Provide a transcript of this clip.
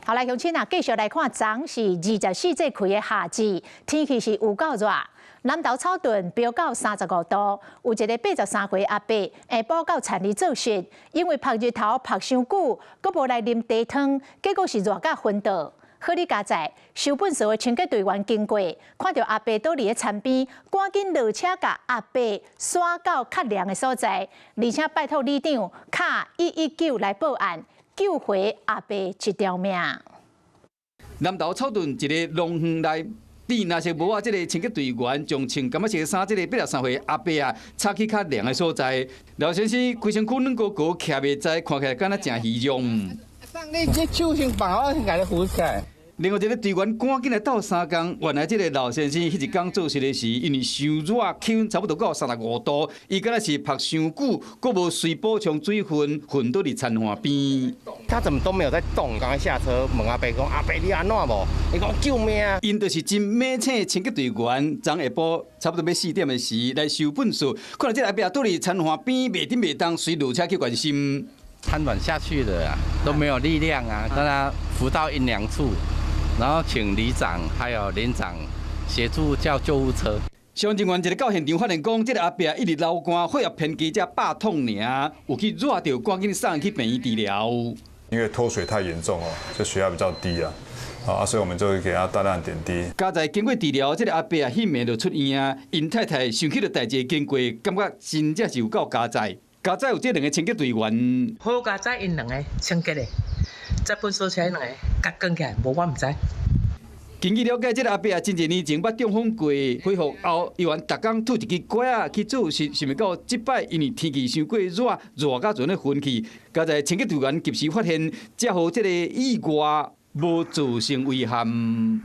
好來，鄉親啊，繼續來看，昨是24節氣的夏至，天氣是有夠熱。南投草屯飆到35度，有一个83歲阿伯下晡到田裡做穡，因為曝日頭曝傷久，閣無來啉茶湯，結果是熱甲昏倒。好哩佳哉，收糞埽的清潔隊員經過，看著阿伯倒佇咧田邊，趕緊落車共阿伯徙到較涼的所在，而且拜託里長敲119來報案，救回阿伯一條命。南投草屯一个農園內，佇若是無啊，這个清潔隊員將穿柑仔色衫這个83歲阿伯啊，插去較涼的所在。老先生規身軀軟糊糊，徛袂在，看起來敢若誠虛弱。你這手先放好，先共你扶起來。另外一个隊員趕緊來鬥相共，原來這个老先生彼一工做穡的時，因為傷熱，氣溫差不多到35度，伊敢若是曝傷久，閣無隨補充水分，昏倒佇田岸邊。他怎麼都沒有在動？剛才下車問阿伯講：阿伯你按怎無？伊講救命啊！𪜶就是真猛請清潔隊員，昨下晡差不多欲4點的時來收糞埽，看著這个阿伯倒佇田岸邊，袂振袂動，隨落車去關心。癱軟下去了啊，都沒有力量啊，讓他扶到陰涼處。然後請里長還有連長協助叫救護車。消防人員一个到現場發現講，這个阿伯一直流汗，血壓偏低，才百痛爾，有去熱著，趕緊送去病院治療。因為脫水太嚴重哦，就血壓比較低啊，啊，所以我們就會給他大量點滴。佳哉經過治療，這个阿伯啊，彼暝就出院啊。𪜶太太想起著代誌經過，感覺真正是有夠佳哉。佳哉有這兩个清潔隊員。好佳哉，𪜶兩个清潔的。這糞埽車兩个共捲起來，無我毋知。根據了解，這个阿伯啊，真濟年前捌中風過，恢復後，猶原逐工吐一支拐仔去做穡，想袂到這擺因為天氣傷過熱，熱甲陣咧昏去。佳哉清潔隊員及時發現，才予這个意外無造成遺憾。